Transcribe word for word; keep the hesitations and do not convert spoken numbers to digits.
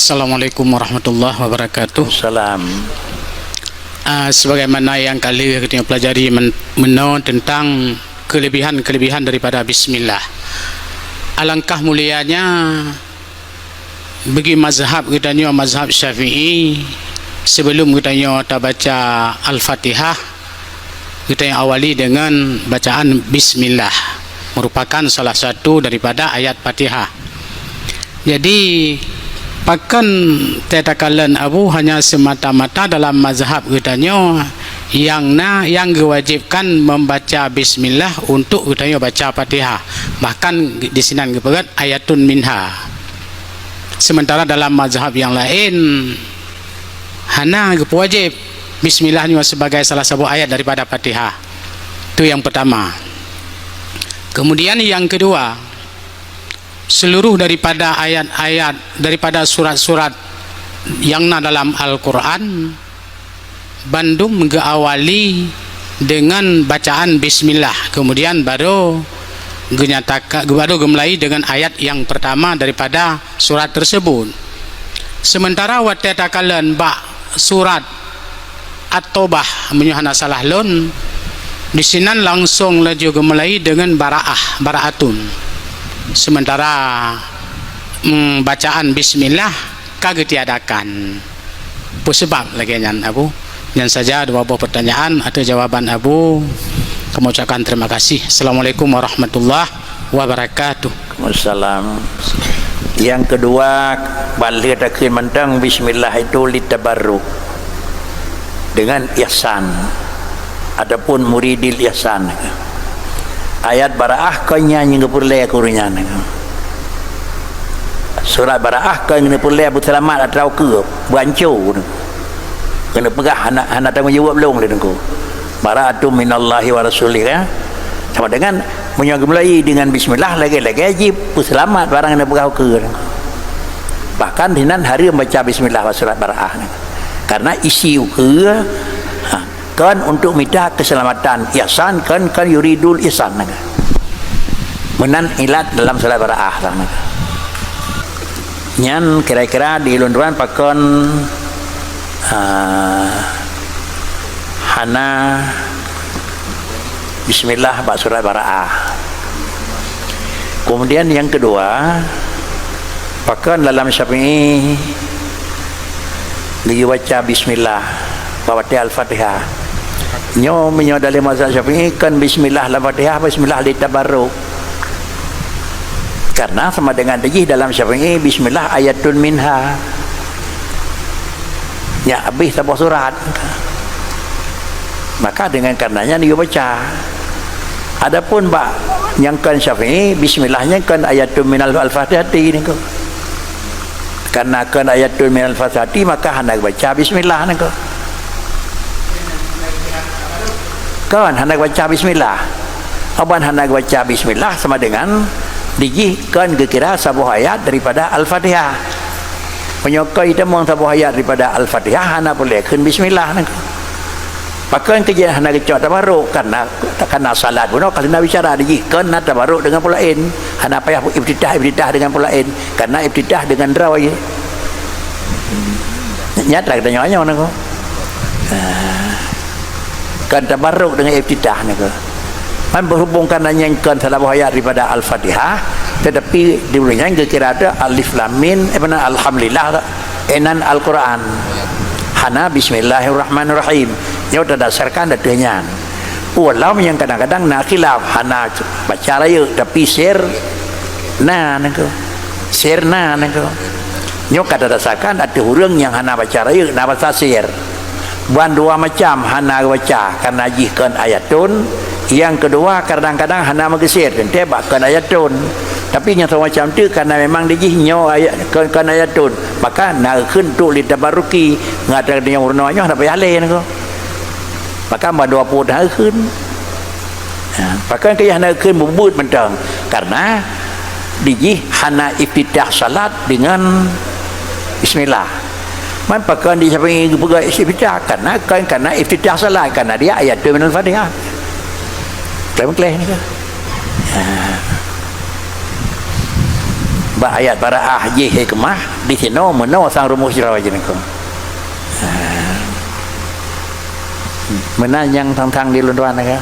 Assalamualaikum warahmatullahi wabarakatuh. Salam. Ah, sebagaimana nyang ka lheueh geutanyoe pelajari men-, meunoe tentang kelebihan-kelebihan daripada bismillah. Alangkah mulianya bagi mazhab geutanyoe, mazhab Syafi'i, sebelum geutanyoe tabaca Al-Fatihah, geutanyoe awali dengan bacaan bismillah, merupakan salah satu daripada ayat Fatihah. Jadi, pakon tatakalon Abu hanya semata-mata dalam mazhab geutanyoe nyang na, nyang geuwajibkan membaca bismillah untuk geutanyoe baca Fatihah. Bahkan di sinan geupeugah ayatun minha. Sementara dalam mazhab yang lain hana geupeuwajib bismillah nyoe sebagai salah saboh ayat daripada Fatihah. Itu yang pertama. Kemudian yang kedua, seluruh daripada ayat-ayat, daripada surat-surat yang na dalam Al-Quran, bandum geuawali dengan bacaan bismillah, kemudian baru geunyatakan, baru geumulai dengan ayat yang pertama daripada surat tersebut. Sementara watée takalon bak surat At-Taubah, meunyoe hana salah lôn, di sinan langsung laju geumulai dengan baraah, baraatun. Sementara, mm, bacaan bismillah ka geutiadakan. Peue sabab lagée nyan, Abu? Nyan saja dua boh pertanyaan atau jawaban Abu. Kami ucapkan terima kasih. Assalamualaikum warahmatullahi wabarakatuh. Waalaikumsalam. Yang kedua, bak lheueh takheun mantong bismillah itu litabarruk, dengan ihsan ataupun muridil ihsan. Ayat baraah kon nyan nyang geupeureulée keu ureuëng nyan. Surat baraah kon nyang geupeureulée beuseulamat atra ukeue, beuancô. Keuneuk peugah hana, hana tanggong jaweueb lôn lé Teungku. Bara'atum minallahi wa rasulih, ya. Sama dengan meunyoe geumulai dengan bismillah, lagée-lagée jih peuseulamat barang nyang peugah ukeue. Bahkan sinan hareuem baca bismillah bak surat Bara'ah. Karena isi ukeue, ha, kon untuk mita keselamatan ihsan, kon, kon yuridul ihsan. Meunan ilat dalam surat Bara'ah. Nyan kira-kira di ulôn tuan pakon, ah, hana bismillah bak surat Bara'ah. Kemudian yang kedua, pakon dalam Syafi'i geuyue baca bismillah bak watée Al-Fatihah. Nyoe meunyoe dalam mazhab Syafi'i kon bismillah lam Fatihah, bismillah litabarruk. Karena sama dengan dijih dalam Syafi'i, bismillah ayatun minha. Nyak habéh saboh surat. Maka dengan karenanya dia baca. Adapun bak nyang kon Syafi'i, bismillah nyan kon ayatun minal Al-Fatihati niko. Karena kon ayatun minal Fatihati, maka hana baca bismillah niko. Kon hana baca bismillah. Aban hana baca bismillah sama dengan dijih kon geukira saboh ayat daripada Al-Fatihah. Meunyoe kon itamong saboh ayat daripada Al-Fatihah, hana peureulée kheun bismillah niko. Pakon keu jih hana geucok tabarruk, karena, karena salat bunoe ka lheueh na bicara dijih kon na tabarruk dengan peue laén. Hana payah iftitah, iftitah dengan peue laén. Karena iftitah dengan droe. Nyata geutanyoe nyoe niko. Ah. Kon tabarruk dengan iftitah niko. Kan berhubung karena nyan kon salah boh ayat daripada Al-Fatihah, tetapi di buleuen nyan geukira tu alif lam mim, eh, beuna alhamdulillah, inan Al-Quran. Hana bismillahirrahmanirrahim. Nyoe tadasarkan ateueh nyan. Walau nyang kadang-kadang na khilaf, hana baca rayeuk, tapi sir na niko. Sir na niko. Nyoe ka tadasarkan ateueh ureuëng nyang hana baca rayeuk, na basa sir. Ban dua macam hana baca, karena jih kon ayatun. Nyang keudua, kadang-kadang hana meugeuser, teuntée bak kon ayatun. Tapi nyang saboh macam teuk karena memang dijih nyoe ayat, kon, kon ayatun, maka na kheun tu litabarruki, ngat nyang ureuëng nyoe hana payah lé niko. Maka ban dua peuet na kheun. Ha, pakon keu hana kheun bubuet mantong? Karena dijih hana iftitah salat dengan bismillah. Man pakon di Syafi'i geupeugah iftitah? Karena, kan, karena iftitah salat, karena dia ayatun minal Fatihah. Kleh-kleh niko. Ha. Bak ayat bara'ah jih hikmah, di sinoe meunoe sang rumoh sidroe jih nangkong. Ha. Meunan nyang thang-thang di lôn tuan ka.